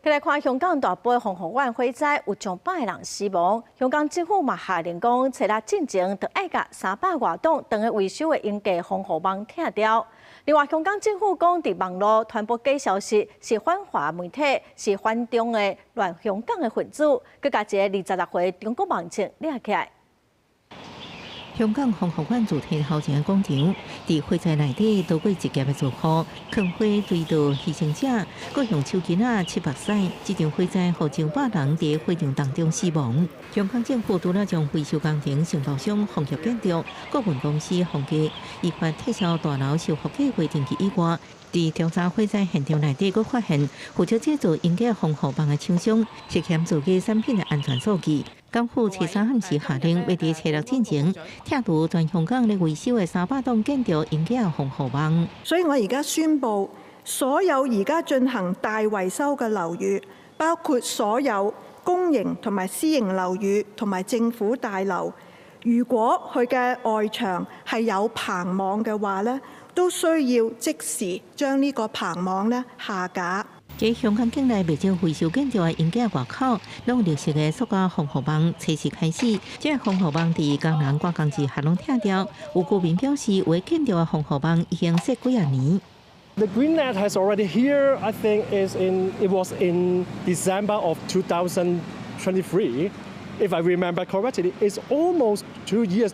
來看香港大埔宏福苑火災，有上百个人死亡。香港政府嘛下令講，初六進前就愛共300外棟當咧維修的鷹架防護網拆掉。另外，香港政府講，佇網路傳播假消息是反華媒體，是反中的亂香港的分子，閣共一个26歲中國網青掠起來。香港宏福苑主體頭前的廣場，佇火災內底躲過一劫的住戶，囥花追悼犧牲者，閣用手巾仔拭目屎。這場火災予上百人佇火場當中死亡。香港政府除了將維修工程承包商放入建築顧問公司放假，依法撤銷大樓修復計劃登記以外，佇調查火災現場內底，閣發現負責製造鷹架防護網的廠商涉嫌造假產品的安全數據。港府初三暗時下令，欲佇初六進前拆除全香港咧維修的300棟建築鷹架防護網。所以我而家宣布，所有而家進行大維修嘅樓宇，包括所有公營同埋私營樓宇同埋政府大樓，如果佢嘅外牆係有棚網嘅話咧，都需要即時將呢個棚網咧下架。在香港境內袂少維修建築的鷹架外口，攏綠色的塑膠防護網，初四開始，這個防護網佇工人趕工之下攏拆掉。有居民表示，有的建築的防護網已經設幾仔年。 The green net has already here, I think, is in it was in December of 2023. If I remember correctly, it's almost 2 years.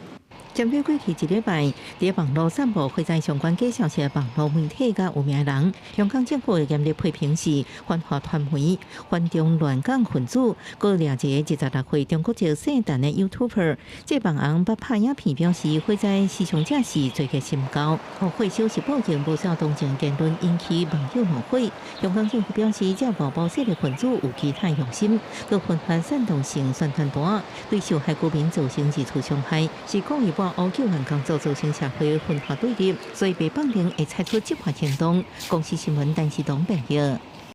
針對過去一禮拜，佇網路散布火災相關假消息的網路媒體佮有名人，香港政府的嚴厲批評是反華傳媒、反中亂港分子，閣掠一个26歲中國籍姓陳的 YouTuber。這網紅捌拍影片表示，火災死傷者是罪過甚高。火燒是報警無少同情言論引起網友怒火。香港政府表示，這外部勢力分子有其他用心，閣分發煽動性宣傳單，對受害居民造成二次傷害，是故意抹烏救援工作造成社會分化對立，所以袂放任會採取執法行動。公視新聞陳世東編譯。